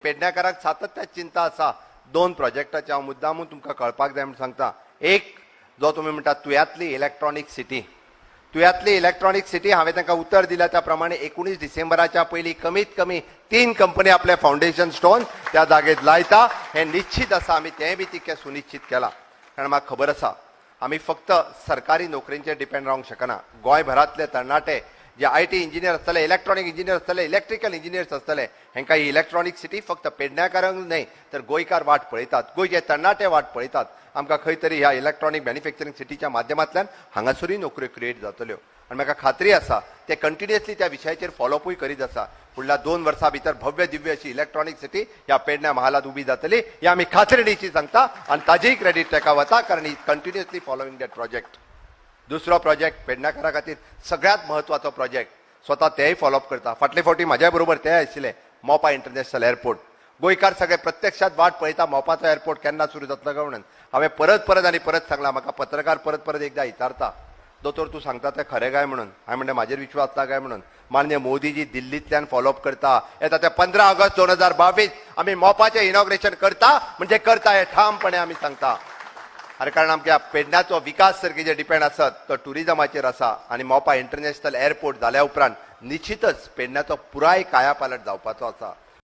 पेडण्याकारांक सातत्यान चिंता आसा दोन प्रोजेक्टाचे. हांव मुद्दामून तुमकां कळपाक जाय म्हूण सांगता. एक जो तुमी म्हणटा तुयातली इलेक्ट्रॉनीक सिटी, तुयातली इलेक्ट्रॉनीक सिटी, हांवें तांकां उतर दिल्या त्या प्रमाणे 19 डिसेंबराच्या पयलीं कमीत कमी 3 कंपनी आपले फावंडेशन स्टोन त्या जागेत लायता हें निश्चित आसा. आमी तेंय बी तितकें सुनिश्चित केलां, कारण म्हाका खबर आसा आमी फक्त सरकारी नोकरेंचेर डिपेंड रावंक शकना. गोंयभरांतले तरणाटे जे IT engineer आसतले, इलेक्ट्रॉनीक इंजिनियर आसतले, इलेक्ट्रिकल इंजिनियर्स आसतले, हांकां ही इलेक्ट्रॉनीक सिटी फक्त पेडण्याकारांक न्हय तर गोंयकार वाट पळयतात, गोंयचे तरणाटे वाट पळयतात. आमकां खंय तरी ह्या इलेक्ट्रॉनीक मॅन्युफॅक्चरींग सिटीच्या माध्यमांतल्यान हांगासरूय नोकऱ्यो क्रिएट जातल्यो. आनी म्हाका खात्री आसा ते कंटिन्युअसली त्या विशयाचेर फॉलोअपूय करीत आसा. फुडल्या 2 वर्सां भितर भव्य दिव्य अशी इलेक्ट्रॉनीक सिटी ह्या पेडण्या महालात उबी जातली हे आमी खात्रीनिशी सांगता आनी ताजेय क्रेडीट ताका वता, कारण he continuously following that project. दुसरो प्रोजेक्ट पेडण्याकारा खातीर सगळ्यांत म्हत्वाचो प्रोजेक्ट, स्वता तेय फॉलोअप करता. फाटले फावटी म्हाज्या बरोबर तेय आशिल्ले, मोपा इंटरनॅशनल एअरपोर्ट. गोंयकार सगळे प्रत्यक्षात वाट पळयता मोपाचो एअरपोर्ट केन्ना सुरू जातलो काय म्हणून. हांवें परत परत आनी परत सांगलां, म्हाका पत्रकार परत परत एकदा विचारता, दोतोर तूं सांगता तें खरें काय म्हणून. हांवें म्हणलें म्हाजेर विश्वास ना काय म्हणून. मान्य मोदीजी दिल्लींतल्यान फॉलोअप करता, येता ते 15 ऑगस्ट 2022 आमी मोपाचें इनॉग्रेशन करता म्हणजे करता हें ठामपणे आमी सांगता. आनी कारण आमच्या पेडण्याचो विकास जर कितें डिपेंड आसत तो ट्युरिजमाचेर आसा आनी मोपा इंटरनॅशनल एअरपोर्ट जाल्या उपरांत निश्चितच पेडण्याचो पुराय कायापालट जावपाचो आसा.